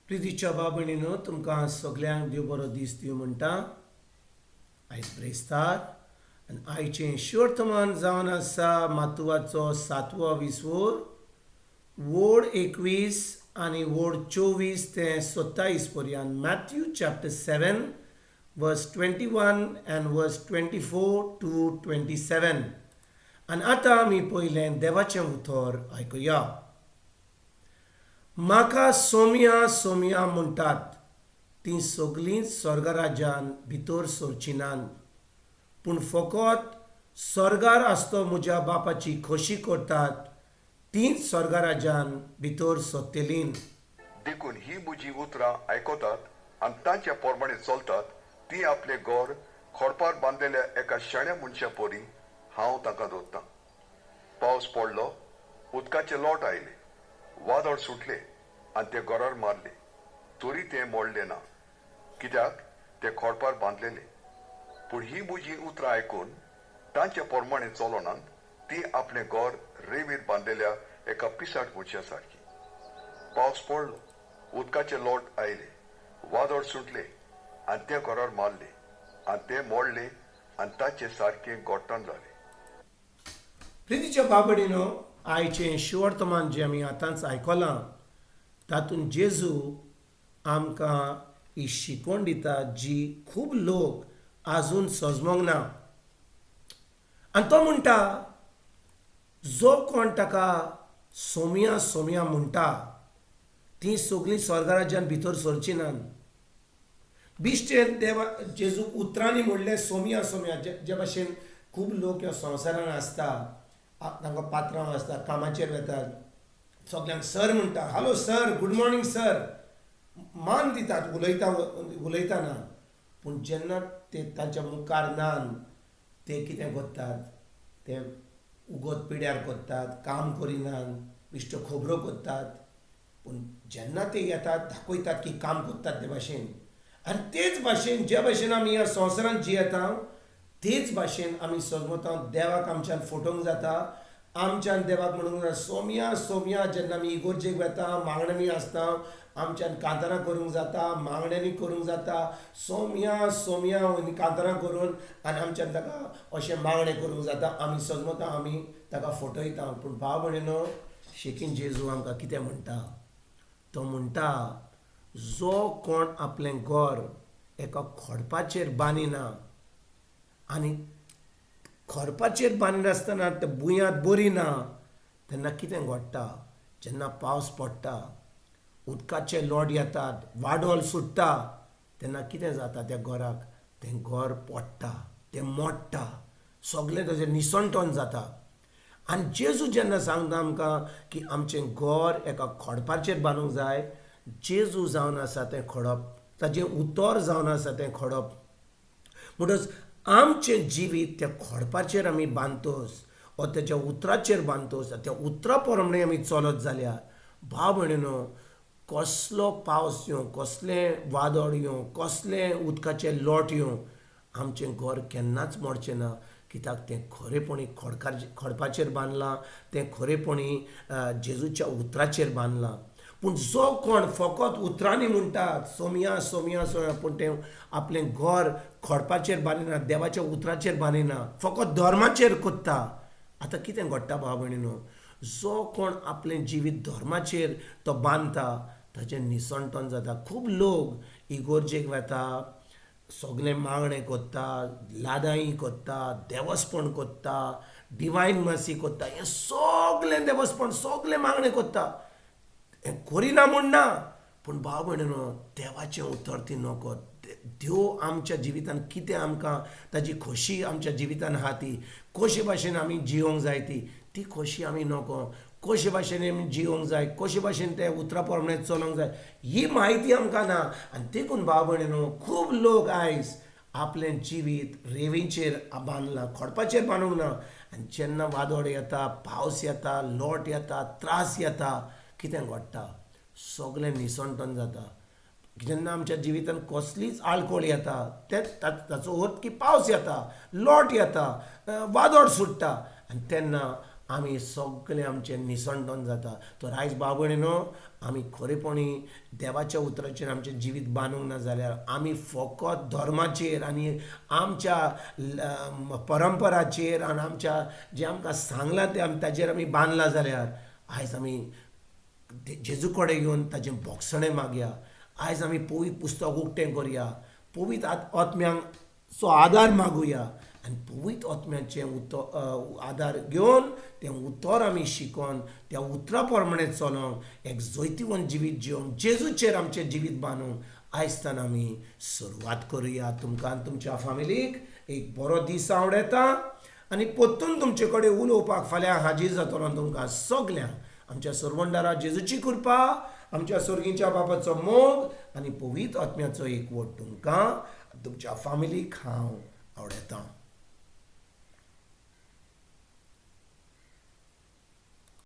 प्रितीच्या भाव तुमकां सगल्यांक देव बरो दीस दिवं म्हणटा. आयज ब्रेस्तार आनी आयचें शिवर्तमान जावन आसा मातुवाचो सातवो विसवोर, वोड 21 आनी वोड 24 ते 27 पर्यंत. Matthew chapter 7 verse 21 and verse 24 to 27. आनी आतां आमी पयलें देवाचें उतर आयकुया. म्हाका सोमया सोमया म्हणटात तीं सगलींच स्वर्गराज्यान भितर सरचीं नात, पूण फकत स्वर्गार आसतो म्हज्या बापाची खोशी करतात तींच स्वर्गराज्यान भितर सरतलीं. देखून ही म्हजी उतरां आयकतात आनी तांच्या प्रमाणे चलतात ती आपले घर खडपार बांदलेल्या एका शाण्या मनशा परी हांव तांकां दवरतां. पावस पडलो, उदकाचे लोट आयले, वादळ सुटले आनी ते घरार मारले, तरी तें मोडलें ना, कित्याक ते खडपार बांदलेले. पूण ही म्हजी उतरां आयकून तांच्या प्रमाणे चलनात ती आपलें घर रेंवेर बांदलेल्या एका पिसाट मनशा सारकी. पावस पडलो, उदकाचे लोट आयले, वादळ सुटले आनी त्या घरार मारले आनी ते मोडले आनी ताचें सारकें गोट्टान जालें. प्रितीच्या बाबडीनो, आयचें शिवर्तमान जें आमी आतांच आयकलां तातूंत जेजू आमकां ही शिकवण दिता जी खूब लोक आजून सजमोंक ना. आनी तो म्हणटा, जो कोण ताका सोमया सोमया म्हणटा तीं सगळीं स्वर्गराज्यान भितर सरचीं नात. बिश्टेन देवा जेजूक उतरांनी म्हणलें सोमया सोमया. जे भाशेन खूब लोक ह्या संवसारान आसता, तांकां पात्रांव आसता, कामाचेर वेतात, सगल्यांक सर म्हणटा, hello sir, good morning sir, मान दितात उलयता उलयतना. पूण जेन्ना ते तांच्या मुखार नान ते कितें करतात, ते उगत पिड्यार करतात, काम करिनात, बेश्ट्यो खबरो करतात. पूण जेन्ना ते येतात दाखयतात की काम करतात ते भाशेन. आनी तेच भाशेन जे भाशेन आमी ह्या संवसारांत जियेता तेच भाशेन आमी सजमता देवाक आमच्यान फटोवंक जाता. आमच्यान देवाक म्हणूंक जाता सोमया सोमया. जेन्ना आमी इगोर्जेक वेता, मागण्यांनी आसता, आमच्यान कांतारां करूंक जाता, मागण्यांनी करूंक जाता सोमया सोमया आनी कांतारां करून, आनी आमच्यान ताका अशें मागणें करूंक जाता. आमी सजमता आमी ताका फटयता. पूण भाव भयणीनो, शेकीन जेजू आमकां कितें म्हणटा, तो म्हणटा जो कोण आपलें घर एका खडपाचेर बांदिना आनी खडपाचेर बांदिनासतना तें बुयांत बरी ना, तेन्ना कितें घडटा, जेन्ना पावस पडटा, उदकाचे लोट येतात, वादळ सुट्टा, तेन्ना कितें जाता त्या घराक, तें घर पडटा, तें मोडटा, सगळें ताजें निसणटन जाता. आनी जेजू जेन्ना सांगता आमकां की आमचें घर एका खडपाचेर बांदूंक जाय, जेजू जावन आसा तें खडप, ताजें उतर जावन आसा तें खडप. म्हणटच आमचें जिवीत त्या खडपाचेर आमी बांदतोच वा तेच्या उतराचेर बांदतोच, त्या उतरा प्रमाणे आमी चलत जाल्यार भाव भयणीनो, कसलो पावस येवं, कसलें वादळ येवं, कसलें उदकाचें लोट येवं, आमचें घर केन्नाच मोडचें ना, कित्याक तें खरेपणी खडपाचेर बांदलां, तें खरेपणी जेजूच्या उतराचेर बांदलां. पूण जो कोण फकत उतरांनी म्हणटात सोमया सोमया सोमया, पूण तें आपलें घर खडपाचेर बांदिना, देवाच्या उतराचेर बांदिना, फकत धर्माचेर कोत्ता. आतां कितें घडटा भाव भयणीनो, जो कोण आपलें जिवीत धर्माचेर तो बांदता ताचें निसणटन जाता. खूब लोक इगोर्जेक वेता, सगलें मागणें करता, लादाई करता, देवस्पण करता, डिवायन मर्सी करता, हें सगलें देवस्पण सगलें मागणें करता, हें करिना म्हूण ना, पूण भाव भयणीनो, देवाचें उतर ती नको. देव आमच्या जिवितान कितें आमकां ताजी खोशी आमच्या जिवितान आहा ती कशे भाशेन आमी जियोंक जाय ती ती खोशी आमी नको, कशे भाशेन आमी जियोंक जाय, कशे भाशेन ते उतरा प्रमाणे चलोंक जाय ही म्हायती आमकां ना. आनी देखून भाव भयणीनो, खूब लोक आयज आपलें जिवीत रेंवेचेर बांदलां, खडपाचेर बांदूंक ना. आनी जेन्ना वादळ येता, पावस येता, लोट येता, त्रास येता, कितें घडटा, सगळें निसणटन जाता. जेन्ना आमच्या जिवितान कसलीच आडखळ येता ते ताचो अर्थ की पावस येता, लोट येता, वादळ सुट्टा, आनी तेन्ना आमी सगळें आमचें निसंडोन जाता. तर आयज भाव भयणीनो, आमी खरेपणी देवाच्या उतराचेर आमचें जिवीत बांदूंक ना जाल्यार आमी फकत धर्माचेर आनी आमच्या परंपराचेर आनी आमच्या जें आमकां सांगलां तें ताजेर आमी बांदलां जाल्यार आयज आमी जेजू कडेन येवन ताजें भोगसणें मागया. आयज आमी पवित्र पुस्तक उक्तें करया, पवित्र आत्म्यांचो आदार मागुया आनी पवित्र आत्म्याचें उतर आदार घेवन तें उतर आमी शिकोन त्या उतरा प्रमाणें चलोवंक एक जैतिवंत जिवीत जिवंक जेजूचेर आमचें जिवीत बांदूंक आयजतान आमी सुरवात करुया. तुमकां आनी तुमच्या फामिलीक एक बरो दीस आवडटा आनी परतून तुमचे कडेन उलोवपाक फाल्यां हाजीर जातलो. तुमकां सगल्यांक आमच्या सरवंडारा जेजूची कृपा, आमच्या सर्गीच्या बापाचो मोग आनी पवित्र आत्म्याचो एकवट तुमकां तुमच्या फामिलीक हांव आवडटा.